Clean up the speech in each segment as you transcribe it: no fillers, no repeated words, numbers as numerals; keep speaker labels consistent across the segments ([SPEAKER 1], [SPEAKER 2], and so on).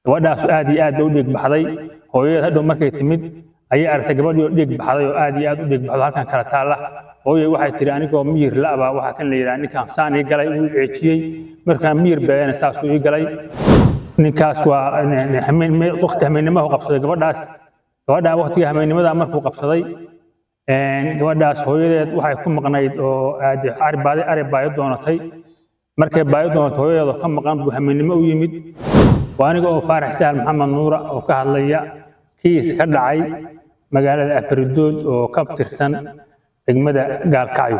[SPEAKER 1] Gabadhaas aad iyo aad bay u dhiig baxday. Hooyadeed hadhow markay timid ayay aragtay gabadhii oo dhiig baxday oo aad iyo aad u dhiig baxdo halkan kala taalla. Hooyay waxay tiri, anigoo miyir la'ba waxaa kan la yidhaha ninkaan saan ii galay, uu ceejiyey, markaan miyir beelana saasuu ii galay. Ninkaas waa waqti hameenimahu qabsaday gabadhaas. Gabadhaan waqtiga hameennimada markuu qabsaday gabadhaas, hooyadeed waxay ku maqnayd oo aad ari ari baayo doonatay. Markay baayo doonatay, hooyadeed oo ka maqan buu hameennimo u yimid. Waa aniga oo Faarax Sahal Maxamed Nuura oo ka hadlaya kiis ka dhacay magaalada Afaridood oo ka tirsan degmada Gaalkacyo.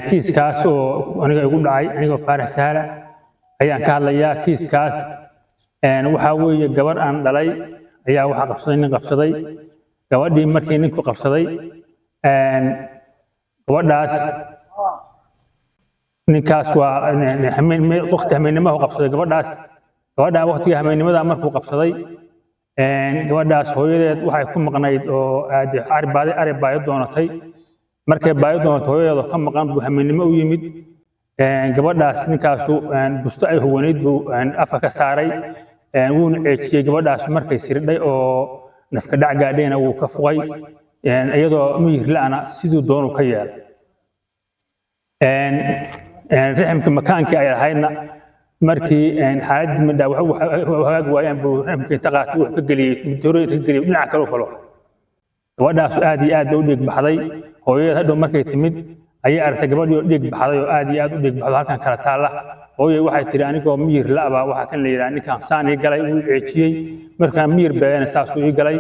[SPEAKER 1] Kiiskaas oo aniga igu dhacay, anigoo Faarax Sahla ayaan ka hadlayaa. Kiiskaas waxaa weeye gabar aan dhalay ayaa waxaa qabsaday nin qabsaday. Gabadhii markii ninku qabsaday gabadhaas, ninkaas waa waqti hameenimahu qabsaday gabadhaas. Gabadhaan waqtiga hameennimada markuu qabsaday gabadhaas, hooyadeed waxay ku maqnayd oo aad ari baadi ari baayo doonatay. Markay baayo doonatay, hooyadeed oo ka maqan buu hameennimo u yimid. Gabadhaas ninkaasu busto ay huwanayd buu afka ka saaray, wuuna ceejiyey. Gabadhaas markay sirdhay oo nafka dhac gaadhayna wuu ka fuqay, iyadoo miyir la'ana siduu doonuu ka yeelay. Riximka makaankii ay ahaydna markii xaaladdii midhaa hagaagi waayaan buu riximka inta qaatay wuxuu ka geliyey matoorada ka geliyey dhinaca kale u falo. Gabadhaas aad iyo aad bay u dhiig baxday. Hooyadeed hadhow markay timid ayay aragtay gabadhii oo dhiig baxday oo aad iyo aad u dhiig baxdo halkan kala taalla. Hooyay waxay tiri, anigoo miyir la'ba waxaa kan la yidhaha ninkaan saan ii galay, uu ceejiyey, markaan miyir beelana saasuu ii galay.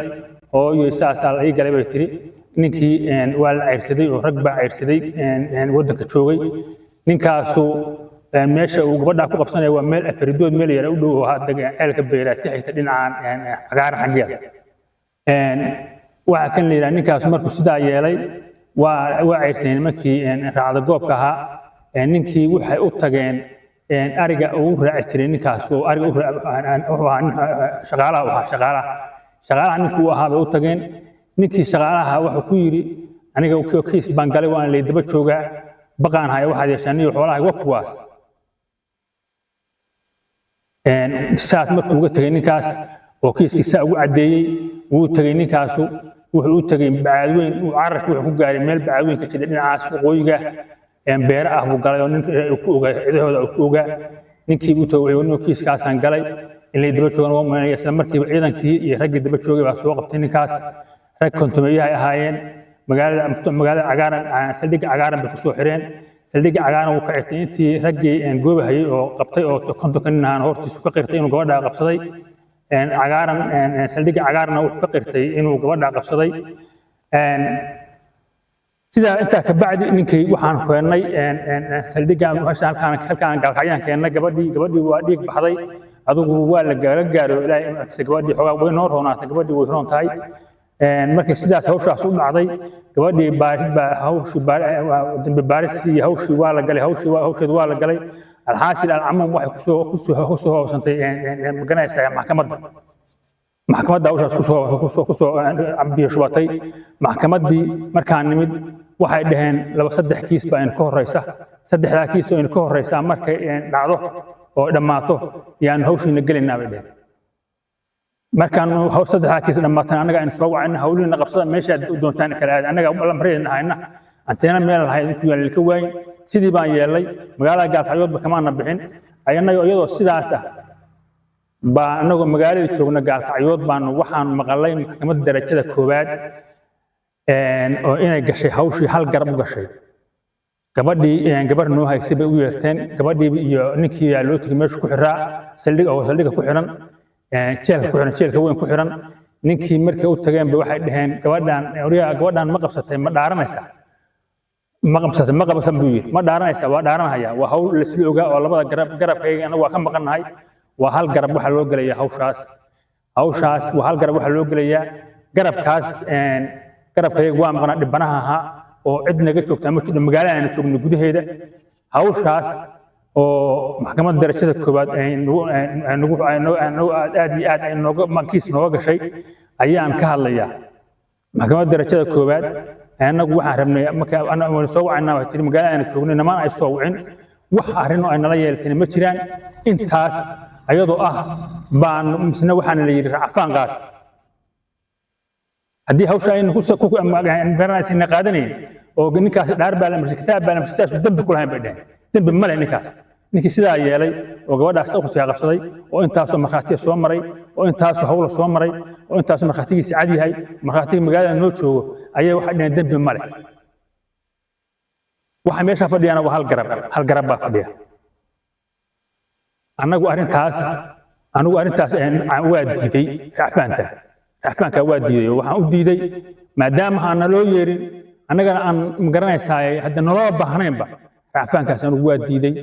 [SPEAKER 1] Hooyoy, saasaa la ii galay bay tiri. Ninkii waa la ceyrsaday oo rag baa ceyrsaday waddanka joogay. Ninkaasu meesha uu gabadhaa ku qabsanaya waa meel Afaridood meel yara u dhow oo hadda Ceelka Beyraad ka xigta dhinacan Cagaaran xaggeeda. Waxaa kan la yidhaha ninkaas markuu sidaa yeelay waa ceyrsadeen nimankii raacda goobka ahaa. Ninkii waxay u tageen ariga uu raaci jiray ninkaas oo ariga u wuxuu ahaa nin shaqaalaha u ahaa, shaqaalaha ninkii uu ahaa bay u tageen. Ninkii shaqaalaha wuxuu ku yidhi, aniga kiis baan galay, waan lay daba joogaa, baqaan haya, waxaad yeeshaan niyo xoolaha wa kuwaas. Saas markuu uga tegey ninkaas oo kiiskii saa ugu caddeeyey, wuu tegey ninkaasu. Wuxuu u tegey Bacaadweyn. Uu cararka wuxuu ku gaaray meel Bacaadweyn ka jira dhinacaas waqooyiga, beere ah buu galay oo nin ku ogaa cidahooda uu ku ogaa. Ninkii u tagay, wuxuu kiiskaasaan galay, in lay daba joogan waa malanaya. Isla markiiba ciidankii iyo raggii daba joogay baa soo qabtay ninkaas. Rag kontomeeyahay ahaayeen. Magaalada Cagaaran, saldhigga Cagaaran bay kusoo xireen. Saldhigga Cagaaran wuu ka xirtay intii raggii goobahayay oo qabtay oo 50-ka nin ahaan hortiisu ka qirtay inuu gabadhaa qabsaday. Cagaaran, saldhigga Cagaaranna wuxuu ka qirtay inuu gabadhaa qabsaday. Sidaa intaa ka bacdi ninkii waxaan keennay saldhigga meesha halkaan Gaalkacyaan keennay gabadhii. Gabadhii waa dhiig baxday, adigu waa la gaala gaaro Ilaahay markiisa. Gabadhii xoogaa way noo roonaatay, gabadhii way roon tahay. Markii sidaas hawshaas u dhacday, gabadhii baarid baa hawshii dambi baaristii iyo hawshii waa la galay, hawshii hawsheedu waa la galay. Alxaasil alcamuum, waxay kusoo hoobsantay, maganaysaa, maxkamadda. Maxkamadda hawshaas kusoo biyo shubatay. Maxkamaddii markaan nimid waxay dhaheen laba saddex kiis baa idin ka horeysa. Saddexdaa kiis oo idin ka horeysa markay dhacdo oo dhammaato yaan hawshiina gelaynaa, bay dhaheen. Markaan saddexdaa kiis dhammaatan annaga aynu soo wacayna, hawlihiina qabsada, meeshaad doontaan kala aad, annaga lambareedna hayna, anteena meel lahayd ku yaal ka waayin. Sidii baan yeelay. Magaalada Gaalkacyoodba kamaana bixin annaga. Iyadoo sidaas ah baa annagoo magaalada joogna Gaalkacyood baanu waxaan maqalay maxkamadda darajada koowaad oo inay gashay hawshii, hal garab u gashay. Gabadhii gabar noo haysay bay u yeerteen. Gabadhii iyo ninkii yaa loo tegay meeshu ku xiraa saldhig oo saldhigga ku xiran, jeelka ku xiran, jeelka weyn ku xiran. Ninkii markay u tageen ba waxay dhaheen, gabadhaan oriyaa, gabadhaan ma qabsatay? Ma dhaaranaysaa? Ma qabsatay? Ma qabsan, buu yidhi. Ma dhaaranaysaa? Waa dhaaranaya. Waa hawl laisla ogaa oo labada garab garabkayga anagu waa ka maqannahay. Waa hal garab waxaa loo gelayaa hawshaas. Hawshaas waa hal garab waxaa loo gelayaa garabkaas. Garabkayga waa maqnaa, dhibanaha ahaa oo cid naga joogtaa ma jirto magaalada aanu joogno gudaheeda. Hawshaas oo maxkamadda darajada koowaad aad iyo aad ay nooga kiis nooga gashay ayaan ka hadlayaa. Maxkamadda darajada koowaad annagu waxaan rabnay marka soo wacaynaa, waxay tiri magaalada aanu joognay namaan ay soo wicin. Wax arrin oo ay nala yeeltayna ma jiraan. Intaas ayadoo ah baan misna waxaana la yidhi racfaan qaata. Haddii hawsha aynu ku garanaysa qaadanayn oo ninkaas dhaar baa la marsay, kitaab baa la marsay, sidaasuu dembi ku lahayn bay dheheen. Dembi male ninkaas. Ninkii sidaa yeelay oo gabadhaas ukhtiga qabsaday oo intaasoo markhaatiya soo maray oo intaasoo hawla soo maray oo intaasoo markhaatigiisa cad yahay, markhaatiga magaalada noo joogo, ayay waxay dheheen dembi male. Waxa meesha fadhiyana waa hal garab, hal garab baa fadhiya. Annagu arrintaas, anigu arrintaas waa diiday. Racfaanta, racfaanka waa diiday oo waxaan u diiday maadaama aan naloo yeerin, annagana aan magaranaysaa hadda naloo baahnaynba. Racfaankaas anigu waa diiday.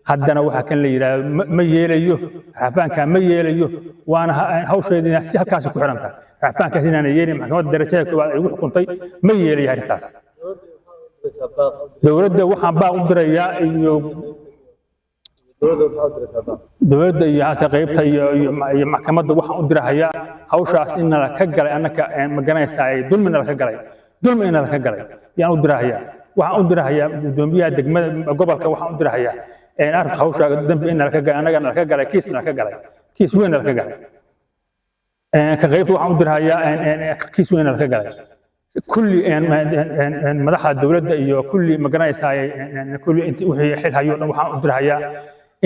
[SPEAKER 1] Haddana waxa kan la yidhaahdo ma yeelayo, racfaanka ma yeelayo. Waana hawsheedina si halkaasi ku xiran tahay. Racfaankaas inaana yeelin, maxkamadda darajada koowaad ay ugu xukuntay, ma yeelayo arrintaas. Dowladda waxaan baaq u dirayaa iyo dowladda iyo hase qaybta iyo maxkamadda waxaan u dirahayaa hawshaas in nala ka galay annaka, ma garanaysaa, dulmi nala ka galay, dulmi in nala ka galay yaan u dirahayaa. Waxaan u dirahayaa guddoomiyaha degmada, gobolka waxaan u dirahayaa arrinta hawshaa dembi in nala ka galay, annaga nala ka galay, kiis nala ka galay, kiis weyn nala ka galay. Ka qaybta waxaan u dirahayaa kiis weyn nala ka galay. Kulli madaxda dowladda iyo kulli, ma garanaysaa, kulli inti wixii xil hayo dhan waxaan u dirahayaa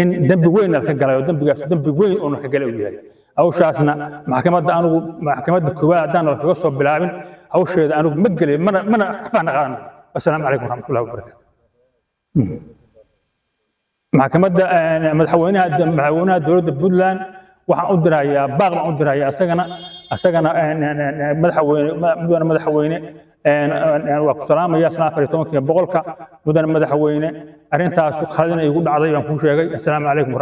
[SPEAKER 1] in dembi weyn nala ka galay oo dembigaas dembi weyn oo nala ka galay uu yahay. Hawshaasna maxkamadda, anigu maxkamadda koowaad haddaan nala kaga soo bilaabin hawsheeda anigu ma gelin, mana rafaan qaadan. Assalaamu calaykum waraxmatullahi wabarakaatu. Maxkamadda, madaxweynaha dowladda Puntland waxaan u dirayaa baaq baan u dirayaa asagana. Madaxweyne, mudane madaxweyne, waa ku salaamaya isla 14-kii boqolka. Mudane madaxweyne, arrintaas khalad inay igu dhacday baan kuu sheegay. Assalaamu calaykum.